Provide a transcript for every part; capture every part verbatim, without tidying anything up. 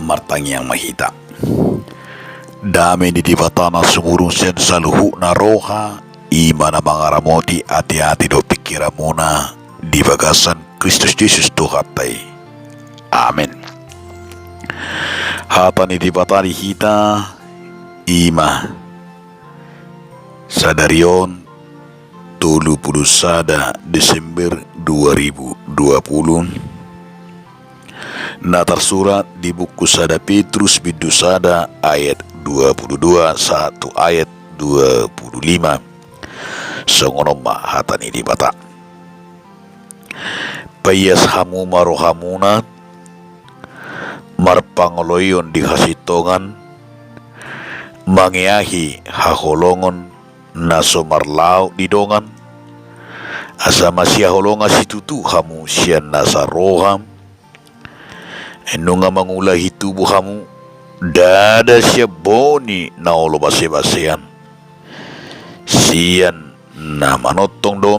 Martangiang ma hita. Dame ni Debata na sumurung sian saluhutna roha, i ma na mangaramoti ateate dohot pingkiranmuna di bagasan Kristus Jesus Tuhanta i. Amen. Hata ni Debata di hita i ma sadari on, tolu pulu sada Desember dua ribu dua pulu, na tarsurat di buku sada Petrus bindu sada ayat dua pulu dua sahat tu ayat dua pulu lima. Songon on ma hata ni Debata. Paias hamu ma rohamuna, marpangoloion di hasintongan, mangeahi haholongon na so marlaok di dongan, asa masihaholongan situtu hamu sian nasa roha, nunga mangulahi tubu hamu, ndada sian boni na olo basebasean, sian na manongtong do,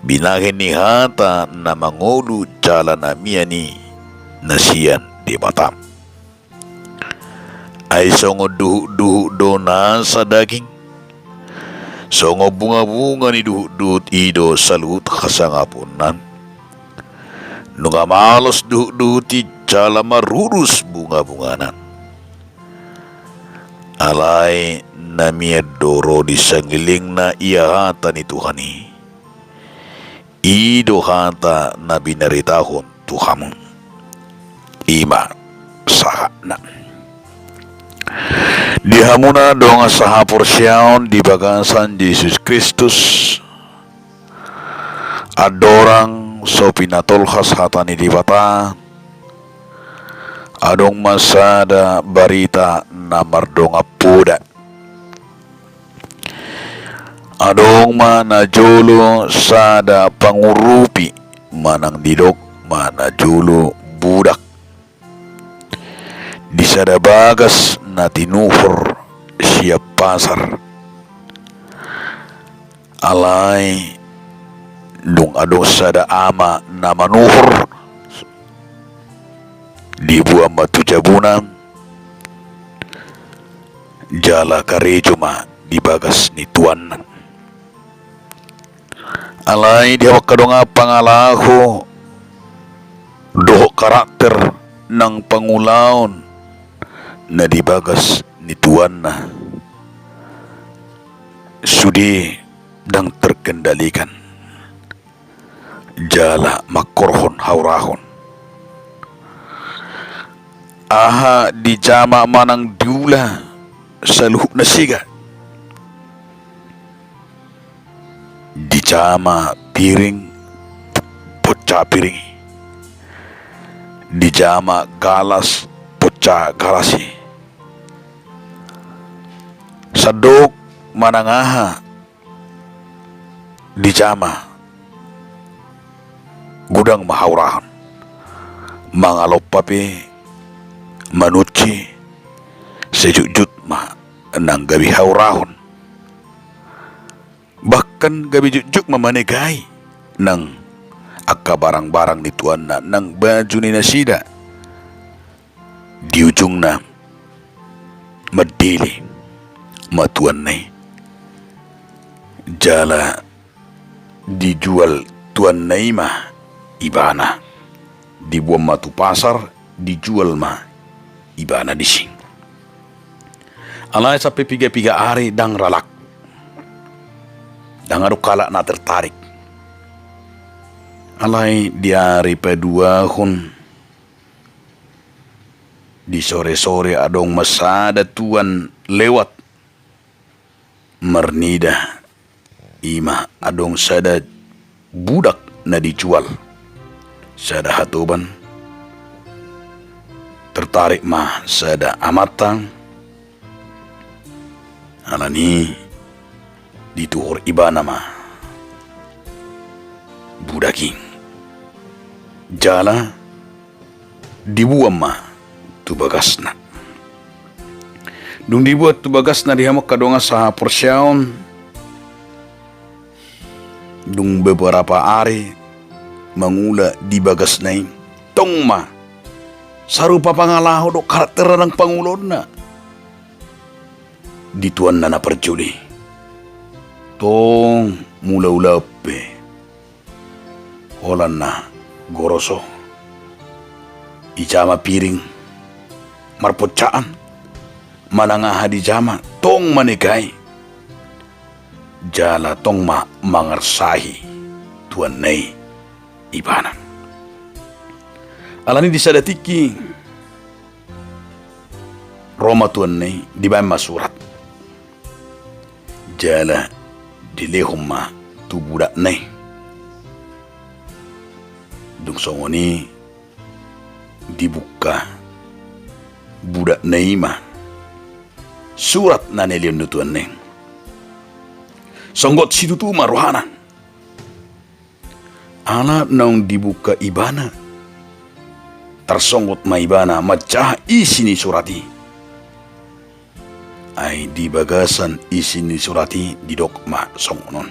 binahen ni hata na mangolu jala na mian i na sian Debata. Ai songon duhutduhut do nasa daging, songon bungabunga ni duhutduhut i do saluhut hasangaponna. Nunga malos duhutduhut i jala marurus bungabungana. Alai na mian do ro di sangelingna ia hata ni Tuhan i. I do hata na binaritahon tu hamu. I ma sahatna. Di hamuna dongan sahaporseaon di bagasan Jesus Kristus, andorang so pinatolhas hata ni Debata, adong ma sada barita na mardongan poda. Adong ma najolo sada pangurupi, manang didok ma najolo budak, di sada bagas na tinuhor sian pasar. Alai dung adong sada ama na manuhor, diboan ma tu jabuna, jala karejo ma di bagas ni tuanna. Alai di hamu angka dongan, pangalaho dohot karakter nang pangulaon na di bagas ni tuanna, sude ndang terkendalikan jala mangkorhon haurahon. Aha dijama manang diula saluhutna sega. Dijama piring, ponca piring i. Dijama galas, ponca galas i. Sandok manang aha dijama, godang ma haurahon. Mangalompa pe, manunsi, sai jotjot ma nang gabe haurahon. Bahkan gabe jotjot ma manegai nang angka barangbarang ni tuanna, nang baju ni nasida. Di ujungna mandele ma tuanna i, jala dijual tuanna i ma ibana. Diboan ma tu pasar, dijual ma ibana disi. Alai sampe pigapiga ari ndang ra laku. Ndang adong halak na tertarik. Alai di ari paduahon, di soresore adong ma sada tuan lewat, marnida, i ma adong sada budak na dijual, sada hatoban. Tertarik ma sada amanta. Alani i dituhor ibana ma budak i, jala diboan ma tu bagasna. Dung diboan tu bagasna, di hamu angka dongan sahaporseaon, dung beberapa ari mangula di bagasna i, tong ma sarupa pangalaho dohot karakter na ndang pangulaonna di tuanna na parjolo i. Tong mulaulaon pe holan na goroso, ijama piring, marponsaan, manang aha dijama, tong manegai, jala tong ma mangarsahi tuanna i ibana. Alani di sada tingki ro ma tuanna i, dibaen ma surat, jala dilehon ma tu budakna i. Dung songon i, dibuka budakna i ma surat na nilehon ni tuanna i. Songgot situtu ma rohana. Ala naung dibuka ibana, tarsonggot ma ibana manjaha isi ni surat i. Ai di bagasan isi ni surat i didok ma songon on: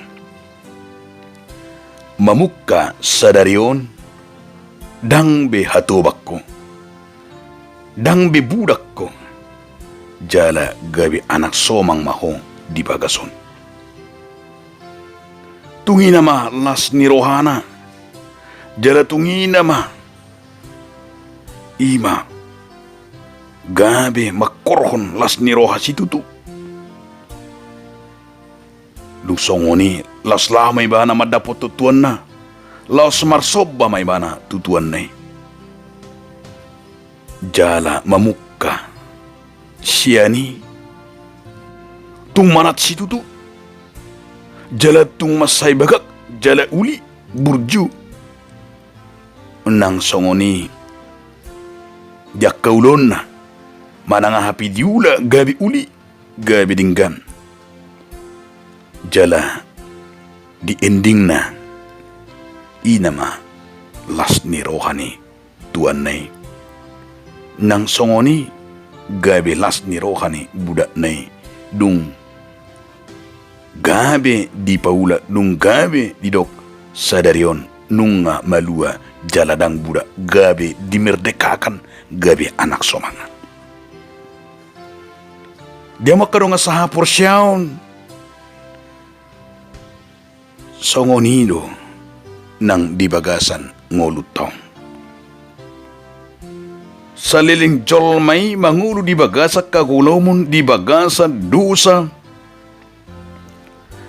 Mamungka sadari on, ndang be hatobang ho, ndang be budak ho, jala gabe anak somang ma ho di bagas on. Tung i nama las ni rohana, jala tung i nama i ma gabe mangkorhon las ni roha situtu. Dung songon i, laos laho ma ibana mandapothon tuanna, laos marsomba ma ibana tu tuanna i. Jala mamungka sian i, tung manat situtu, jala tung mansai bagak, jala uli, burju. Nang songon i di angka ulaonna, manang aha pe diula gabe uli, gabe denggan. Jala di endingna, i nama las ni roha ni tuanna i. Nang songon i gabe las ni roha ni budakna i, dung gabe dipaula, dung gabe didok sadari on nunga malua jala ndang budak, gabe dimerdekakan, gabe anak somang. Di hamu angka dongan sahaporseaon, songon i do nang di bagasan ngolunta on. Saleleng jolma i mangolu di bagasan hagolomon, di bagasan dosa,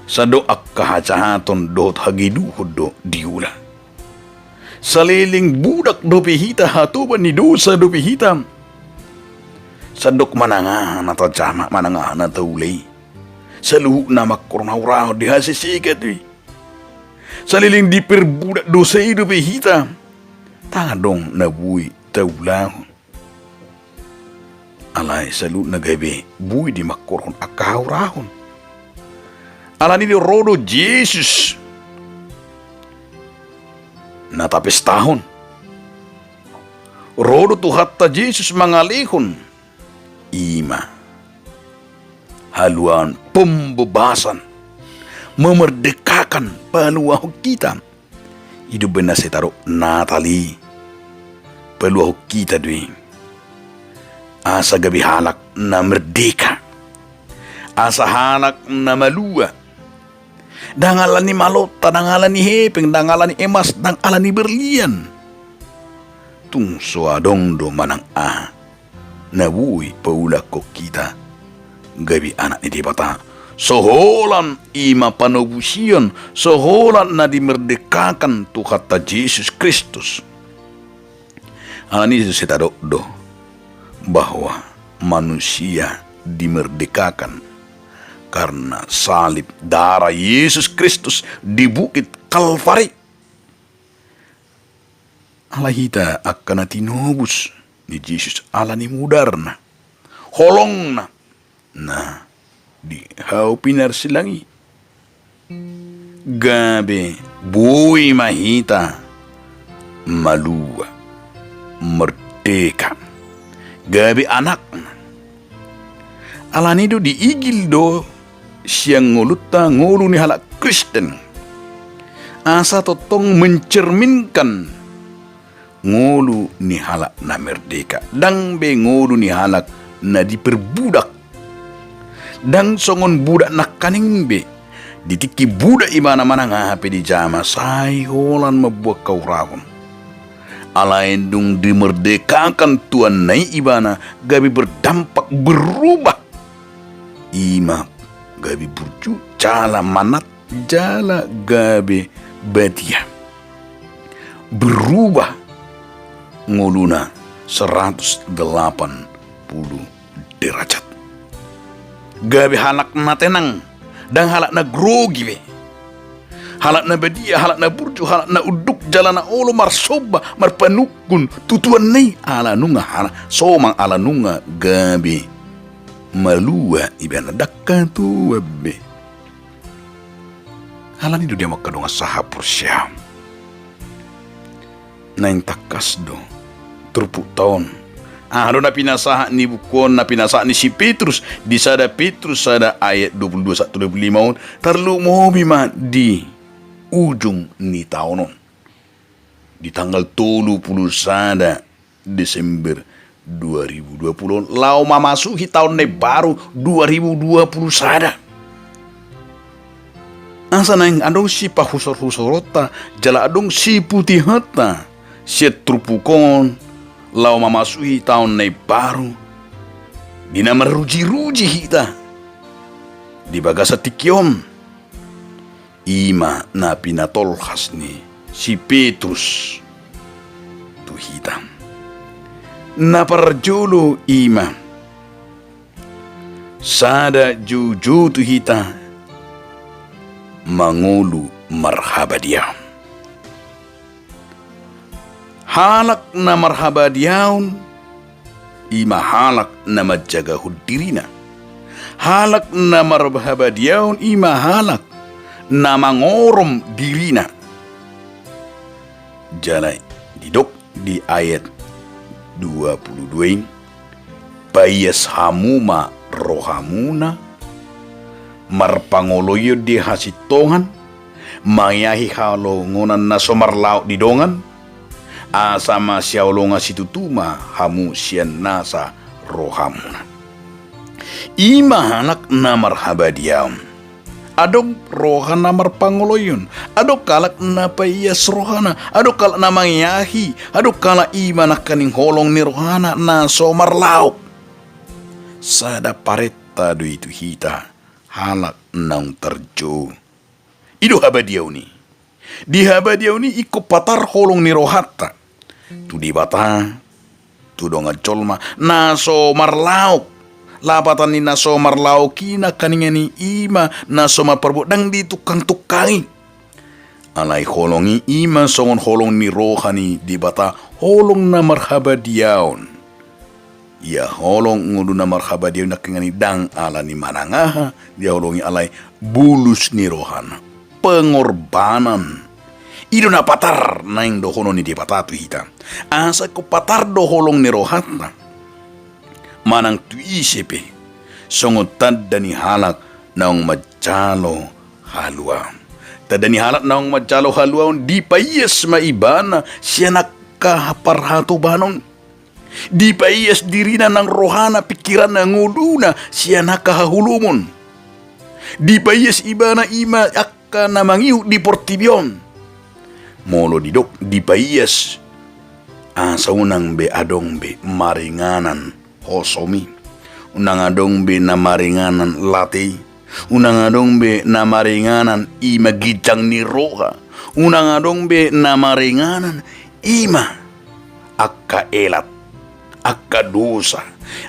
sandok angka hajahaton dohot hageduhon do diula. Saleleng budak dope hita, hatoban ni dosa dope hita, sandok manang aha na tajama, manang aha na taula i, saluhutna mangkorhon haurahon, di hasesek do i. Saleleng diperbudak dosa i dope hita, ndang adong na boi taulahon. Alai saluhutna gabe boi do i mangkorhon angka haurahon. Alani do ro do Jesus na tapestahon. Ro do Tuhanta Jesus mangalehon i ma haluaon, pembebasan, memerdekakan, paluahon hita. I do umbahen na sai tadok Natal i, paluahon hita do i asa gabe halak na merdeka, asa halak na malua. Ndang ala ni malonta, ndang ala ni hepeng, ndang ala ni emas, ndang ala ni berlian. Tung so adong do manang aha na boi paulakhon hita gabe anak ni Debata. So holan i ma panobusion, so holan na dimerdekakan Tuhanta Jesus Kristus. Alani i so sai tadok do bahwa manusia dimerdekakan karena salib darah Yesus Kristus di Bukit Kalvari. Ala hita angka na tinobus ni Jesus ala ni mudarna, holongna, na di hau pinarsilang i, gabe boi ma hita malua, merdeka, gabe anakna. Alani do diigil do sian ngolunta, ngolu ni halak Kristen, asa tongtong mencerminkan ngolu ni halak na merdeka, ndang be ngolu ni halak na diperbudak. Ndang songon budak nangkaning be. Di tingki budak ibana manang aha pe dijama, sai holan mambuat haurahon. Alai dung dimerdekakan tuanna i ibana, gabe berdampak, berubah. I ma gabe burju, jala manat, jala gabe badia. Berubah ngoluna seratus delapan puluh derajat. Gabe halak na tenang, ndang halak na grogi be. Halak na badia, halak na burju, halak na unduk jala na olo marsomba, marpanungkun tu tuanna i, ala nunga halak somang, ala nunga gabe malua ibana, ndang hatuan be. Alani do dia mangkadongan sahaporseaon. Naeng tangkas do turpukta on. Aha do na pinasahat ni buku on, na pinasahat ni si Petrus di sada Petrus sada ayat dua puluh dua sahat tu dua puluh lima on, tarlumobi ma di ujung ni taon on, di tanggal tolu puluh sada Desember dua ribu dua puluh on, laho mamasuhi taon na imbaru dua ribu dua puluh sada. Asa naeng adong sipahusorhusoronta jala adong siputihonta sian turpuk on laho mamasuhi taon na imbaru, di na marrujiruji hita di bagasan tingki on. I ma na pinatolhas ni si Petrus tu hita. Na parjolo i ma, sada joujou tu hita mangolu marhabadiaon. Halak na marhabadiaon i ma halak na manjagahon dirina. Halak na marhabadiaon i ma halak na mangorom dirina. Jala didok di ayat dua puluh dua i, paias hamu ma rohamuna marpangoloion di hasintongan, mangiahi halongonan na so marlaok di dongan, asa masihaholongan situtu ma hamu sian nasa rohamuna. I ma halak na marhabadiaon. Adong roha na marpangoloion, adong halak na paias rohana, adong halak na mangiahi, adong halak i ma nangkaning holong ni rohana na so marlaok. Sada parenta do i tu hita halak naung tarjou. I do habadiaon i. Di habadiaon i ingkon patar holong ni rohanta tu Debata, tu dongan jolma na so marlaok. Lapatan ni na so marlaok i nangkaningan i, i ma na so marparbuat, ndang ditungkangtungkangi. Alai holong i, i ma songon holong ni roha ni Debata, holong na marhabadiaon. Ia holong ngolu na marhabadiaon nangkaningan i ndang ala ni manang aha dihaholongi, alai bulus ni rohana, pengorbanan. I do na patar naeng dohonon ni Debata tu hita. Asa ingkon patar do holong ni rohanta manang tu ise pe, songon tanda ni halak naung manjalo haluaon. Tanda ni halak naung manjalo haluaon, dipaias ma ibana sian angka parhatobanon. Dipaias dirina nang rohana, pingkiranna, ngoluna sian angka haholomon. Dipaias ibana, i ma angka na mangihut di portibi on. Molo didok dipaias, asa unang be adong be maringanan hosom i. Unang adong be na maringanan late i. Unang adong be na maringanan i ma ginjang ni roha. Unang adong be na maringanan i ma angka elat, angka dosa.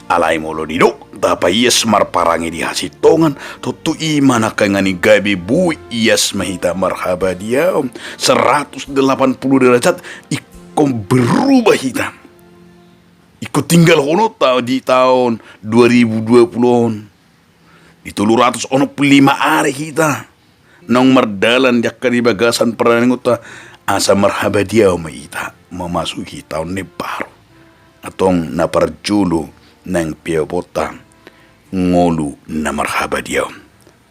Alai molo didok tapaias marparange di hasintongan, tontu i ma nangkaningan i gabe boi ias ma hita marhabadiaon seratus delapan puluh derajat, ingkon berubah hita. Ingkon tinggalhononta di taon dua ribu dua puluh on. Di tolu ratus onom puluh lima ari hita naung mardalan di angka di bagasan pardalananonta, asa marhabadiaon ma hita mamasuhi taon na imbaru. Antong na parjolo naeng pioponta ngolu na marhabadiaon.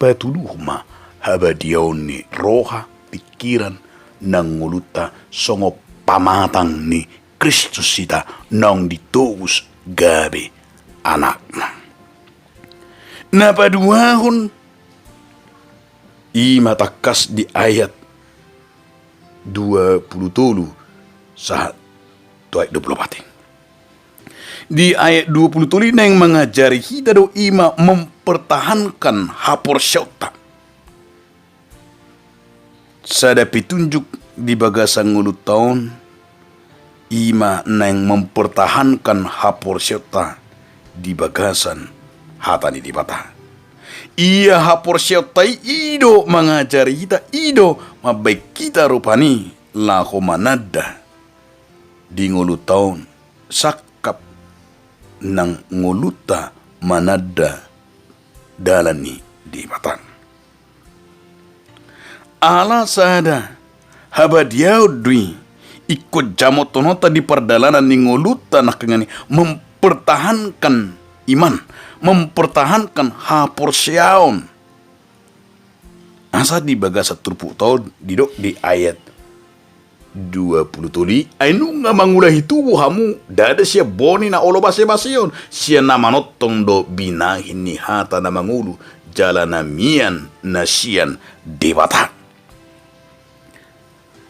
Patuduh ma habadiaon ni roha, pingkiran, nang ngolunta songon pamatang ni Kristus hita naung ditobus gabe anakna. Na paduahon, i ma tangkas di ayat dua pulu tolu sahat tu ayat dua pulu opat i. Di ayat dua pulu tolu i naeng mangajari hita do i ma mempertahankan haporseaonta. Sada petunjuk di bagasan ngolunta on, i ma naeng mempertahankan haporseaonta di bagasan hata ni Debata. Ia haporseaonta i, i do mangajari hita, i do mambahen hita rupani laho mananda di ngolunta on, sangkap nang ngolunta mananda dalan ni Debata. Ala sada habadiaon do i, ingkon jamothononta di pardalanan ni ngolunta nangkiningan i mempertahankan iman, mempertahankan haporseaon. Asa di bagasan turpukta on didok di ayat dua pulu tolu i, ai nunga mangulahi tubu hamu, ndada sian boani na olo basebaseon, sian na manongtong do binahen ni hata na mangolu, jala na mian na sian Debata.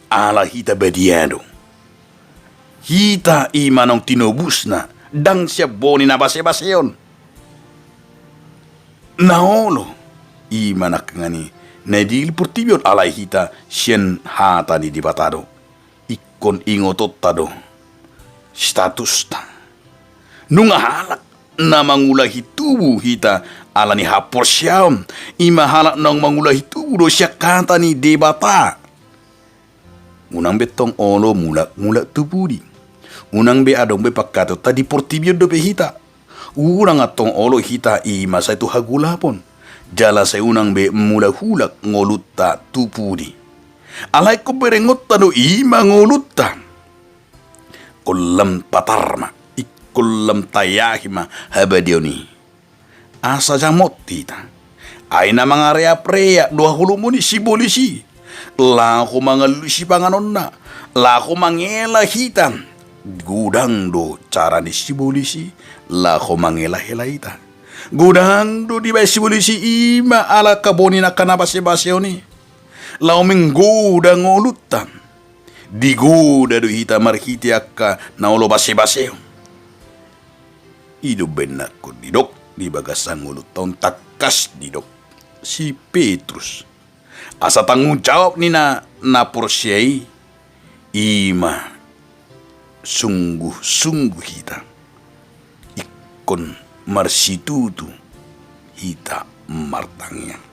Ala hita badia do. Hita i ma naung tinobusna, ndang sian boani na basebaseon. Na olo, i ma nangkiningan i, na di portibi on, alai hita sian hata ni Debata do. Ingkon ingotonta do statusta. Nunga halak na mangulahi tubu hita ala ni haporseaon, i ma halak naung mangulahi tubu do sian hata ni Debata. Unang be tong olo mulak, mulak tu pudi. Unang be adong be pangkataionta di portibi on dope hita. Unang antong olo hita i ma sai tu hagolapon. Jala sai unang be mulak-hulak ngolunta tu pudi. Alai ingkon berengonta do i ma ngolunta. Ingkon lam patar ma, ingkon lam taiahi ma habadiaon i. Asa jamot hita. Ai na mangareapreap do haholomon ni sibolis i. Laho mangalului sipanganonna. Laho mangela hita. Godang do cara ni sibolis i. Laho mangela-ela hita. Godang do dibaen sibolis i, i ma ala angka boani angka na basebaseon i. Laho menggoda ngolunta. Digoda do hita marhite angka na olo basebaseon. I do umbahen na ingkon didok di bagasan ngolunta on tangkas didok si Petrus. Asa tanggung jawab ni na, na porsea i, i ma sungguh-sungguh hita ingkon marsitutu hita martangiang.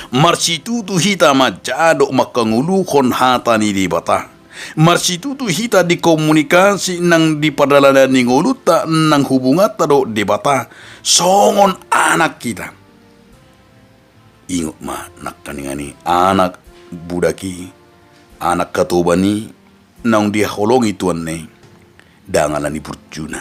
Marsitutu hita manjalo mangkangoluhon hata ni Debata. Marsitutu hita di komunikasi nang di pardalanan ni ngolunta nang hubunganta dohot Debata. Songon anak hita. Ingot ma nangkiningan i, anak budak i, anak hatoban i, naung dihaholongi tuanna i, ndang ala ni burjuna,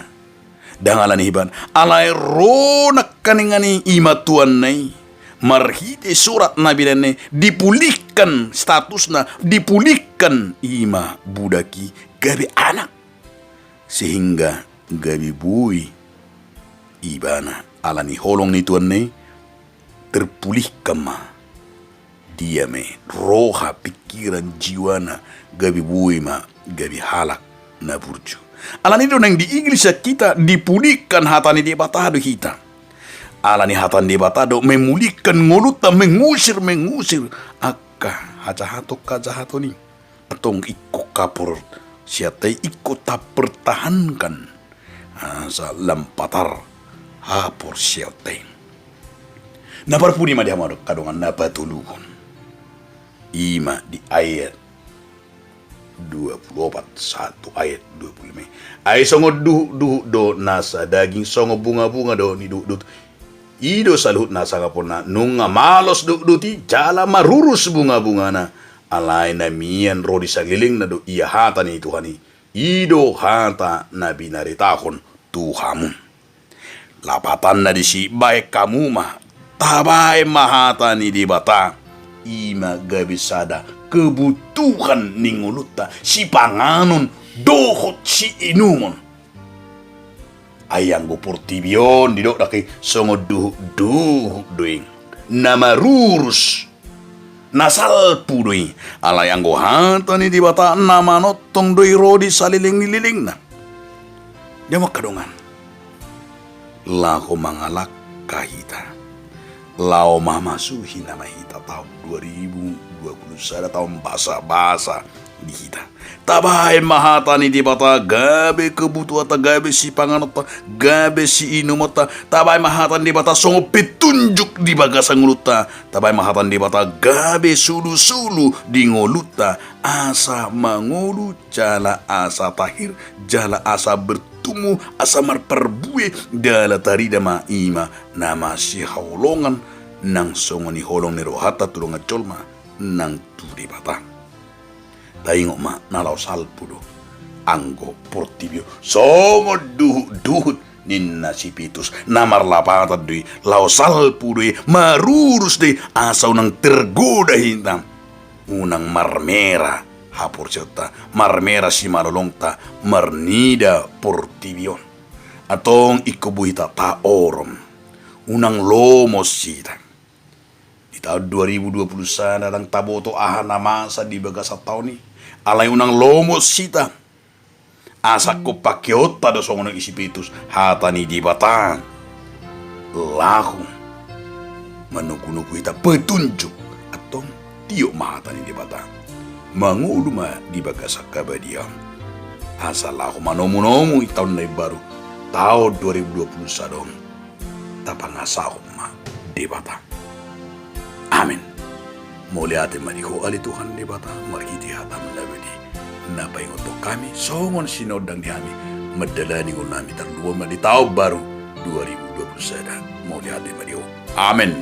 ndang ala ni hebatna, alai ro nangkiningan i, i ma tuanna i, marhite surat na binaenna i, dipulihkan statusna, dipulihkan i ma budak i gabe anak. Sehingga gabe boi ibana ala ni holong ni tuanna i, terpulihkan ma dia ma i, roha, pikiran, jiwana, gabe boi ma, gabe halak na burju. Ala ni do naeng diigilihon hita, dipulihkan hata ni Debata do hita. Ala ni hata ni Debata do memulihkan ngolunta, mengusir, mengusir angka hajahaton, hajahaton i. Antong ingkon haporseaonta i ingkon tapertahankan. Asa lam patar haporseaonta i. Na parpudi ma di hamu angka dongan, na patoluhon. I ma di ayat dua pulu opat sahat tu ayat dua pulu lima i. Ai songon duhut-duhut do nasa daging, songon bunga-bunga do ni duhut-duhut. I do saluhutna sangkaponna, nunga malos duhut-duhut i, jala marurus bunga-bungana. Alai na mian ro di sagelengna do ia hata ni Tuhan i. I do hata na binaritahon tu hamu. Lapatanna disi, baen hamu ma, tabaen ma hata ni Debata. I ma gabe sada kebutuhan ni ngolunta, sipanganon dohot siinumon. Ai anggo portibi on didok dake songon duhut-duhut do i, na marurus, na salpu do i. Alai anggo hata ni Debata na manongtong do i ro di saleleng ni lelengna. Dia maka dongan, laho mangalangka hita, laho mamasuhi nama hita taon dua ribu dua puluh sada, taon basa-basa di hita. Tabahen ma hata ni Debata gabe kebutuhanta, gabe sipanganonta, gabe siinumonta. Tabahen ma hata ni Debata songon petunjuk di bagasan ngolunta. Tabahen ma hata ni Debata gabe sulu-sulu di ngolunta, asa mangolu jala asa tahir, jala asa bertumbuh, asa marparbue, jala tarida ma i ma na masihaholongan nang songon i holong ni rohanta tu dongan jolma nang tu Debata. Taingot ma na laho salpu do anggo portibi on songon duhut-duhut ninna si Petrus, na marlapatan do i, laho salpu do i, marurus do i, asa unang tergoda hita, unang marmera haporseaonta, marmera simalolongta marnida portibi on. Antong ingkon boi hita taorom, unang lomos hita. Di taon dua ribu dua puluh sada ndang taboto aha na masa di bagasan taon i. Alai unang lomos hita. Asa ingkon pakeonta do songon i si Petrus hata ni Debata, laho manogunogu hita petunjuk. Antong tiop ma hata ni Debata, mangolu ma di bagasan habadiaon, asa laho manomunomu i taon na imbaru, taon dua ribu dua puluh sada on. Tapangasahon ma Debata. Amen. Mauliate ma di Ho ale Tuhan Debata, marhite hataM na badia na paingothon hami songon sinondang ni hami mandalani ngolunami tarlumobi ma di taon baru dua ribu dua puluh sada. Mauliate ma di Ho. Amen.